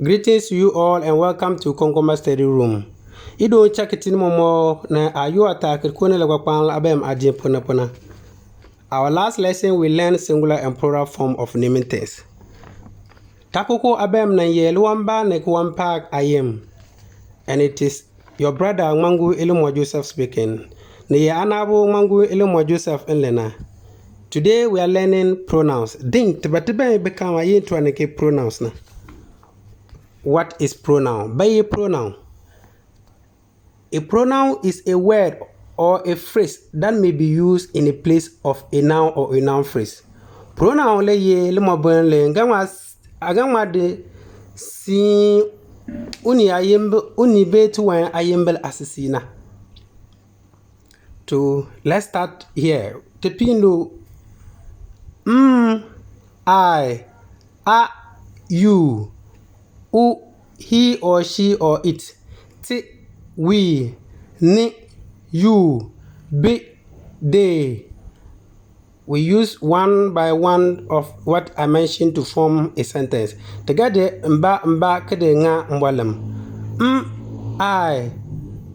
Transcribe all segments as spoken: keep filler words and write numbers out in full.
Greetings to you all and welcome to Konkomba Study Room. Idoon cha ki tii ni mɔmɔk na aayoo aataak ki koo ni likpakpaan aabim aadiin pu na pu na. Our last lesson we learned singular and plural form of naming things. Takoko aabim nan ye liwambaa ni kiwampaak aayim, and it is your brother Ŋmangu Ilimɔ Joseph speaking. Ni ye aanaabo Ŋmangu Ilimɔ Joseph n len na. Today we are learning pronouns. Din tiba tiban bi kan ayin tuan ke pronouns na. What is pronoun? Ba ye pronoun? A pronoun is a word or a phrase that may be used in a place of a noun or a noun phrase. Pronoun le ye limɔbɔn le ga ŋma a ga ŋma di siin unii aayimbil unii bee tiwan aayimbil aasisii na. To let's start here. Ti piin du m, I, a, you, u, he or she or it, ti, we, ni, you, bi, they. We use one by one of what I mentioned to form a sentence. Ti ga di mbaa mbaa ki di ŋa mbɔlm. M, I,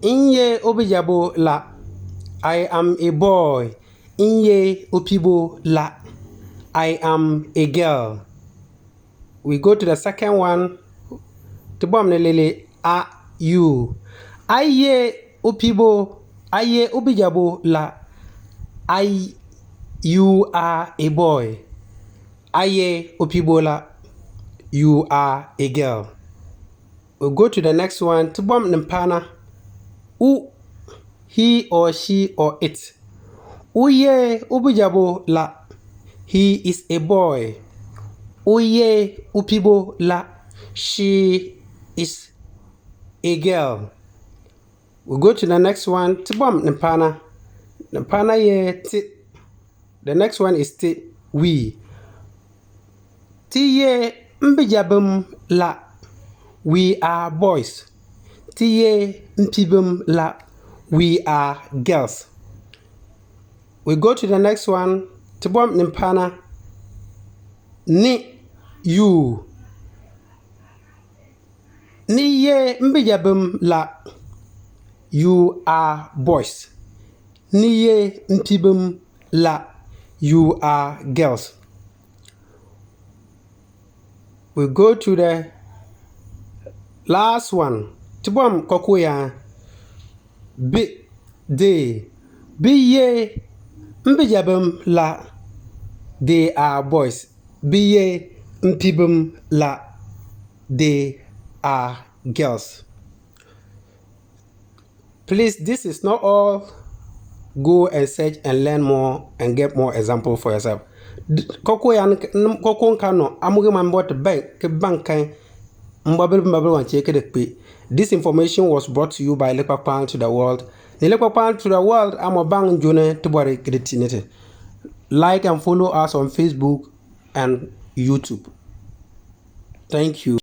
m ye ubijabo la. I am a boy. M ye upiibo la. I am a girl. We go to the second one. Tibɔm ni lele, a, you. A ye upiibo, a ye ubijabo la. I, you are a boy. A ye upiibo la. You are a girl. We go to the next one. Tibɔm ni paana. U, he or she or it. U ye ubijabo la. He is a boy. U ye upiibo la. She is a girl. We go to the next one. Tibɔm ni paana. Ni paana ye ti. The next one is ti, we. Ti ye mbijabim la. We are boys. Ti ye mpiibim la. We are girls. We go to the next one. Tibɔm ni paana. Ni, you. Ni ye mbijabim la. You are boys. Ni ye mpiibim la. You are girls. We go to the last one. Tibɔm kookooyaan. Bi, they. Bi ye mbijabim la. They are boys. Bi ye mpiibim la. They are girls. Please, this is not all. Go and search and learn more and get more example for yourself. Kookooyaan, kookoo nkaal nɔ, amu ge man bɔ ti bai ke ban kan mbɔbil mbɔbil wan chee ke de kpe. This information was brought to you by Likpakpaan to the World. Ni Likpakpaan to the World, amɔ ban jone tibɔri ki di tii ni ti. Like and follow us on Facebook and YouTube. Thank you.